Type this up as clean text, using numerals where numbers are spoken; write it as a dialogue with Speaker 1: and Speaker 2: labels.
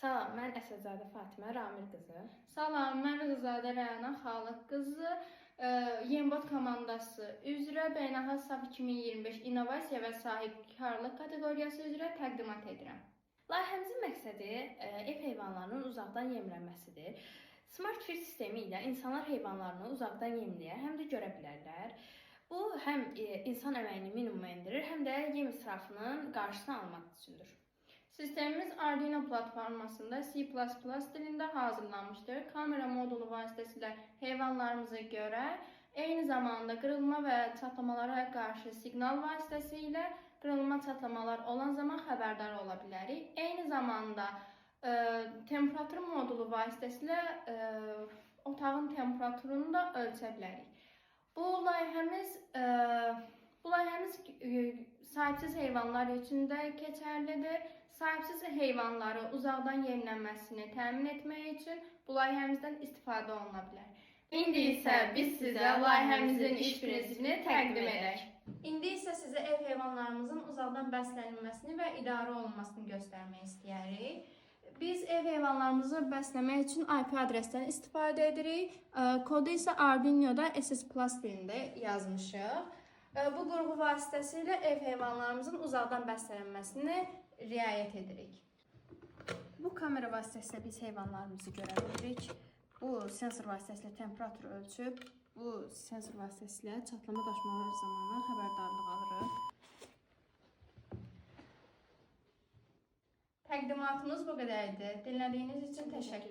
Speaker 1: Salam, mən Əsədzadə Fatimə Ramil qızı.
Speaker 2: Salam, mən Rızazadə Rəna Xalıq qızı. Yembot komandası üzrə Beynəlxalq SAF 2025 innovasiya və sahibkarlıq kateqoriyası üzrə təqdimat edirəm.
Speaker 1: Layihəmizin məqsədi ev heyvanlarının uzaqdan yemlənməsidir. Smart Feed sistemi ilə insanlar heyvanlarını uzaqdan yemləyə, həm də görə bilərlər. Bu həm insan əməyini minimuma endirir, həm də yem israfının qarşısını almaq üçündür.
Speaker 2: Sistemimiz Arduino platformasında C++ dilində hazırlanmışdır. Kamera modulu vasitəsilə heyvanlarımızı görə, eyni zamanda qırılma və çatlamalara qarşı siqnal vasitəsilə qırılma, çatlamalar olan zaman xəbərdar ola bilərik. Eyni zamanda temperatur modulu vasitəsilə otağın temperaturunu da ölçə bilərik. Bu layihəmiz e, bu layihəmiz sahibsiz heyvanlar üçün də keçərlidir. Sahibsiz heyvanları uzaqdan yemlənməsini təmin etmək üçün bu layihəmizdən istifadə oluna bilər.
Speaker 1: İndi isə biz sizə layihəmizin iş prinsipini təqdim edək.
Speaker 2: İndi isə sizə ev heyvanlarımızın uzaqdan bəslənilməsini və idarə olunmasını göstərmək istəyirik. Biz ev heyvanlarımızı bəsləmək üçün IP adresdən istifadə edirik. Kodu isə Arduino-da SS Plus dilində yazmışıq. Bu qurğu vasitəsilə ev heyvanlarımızın uzaqdan bəslənməsini riayət edirik.
Speaker 1: Bu kamera vasitəsilə biz heyvanlarımızı görə bilirik. Bu sensor vasitəsilə temperatur ölçüb, bu sensor vasitəsilə çatlama daşmalar zamanı xəbərdarlıq alırıq.
Speaker 2: Təqdimatımız bu qədər idi. Dinlədiyiniz üçün təşəkkür.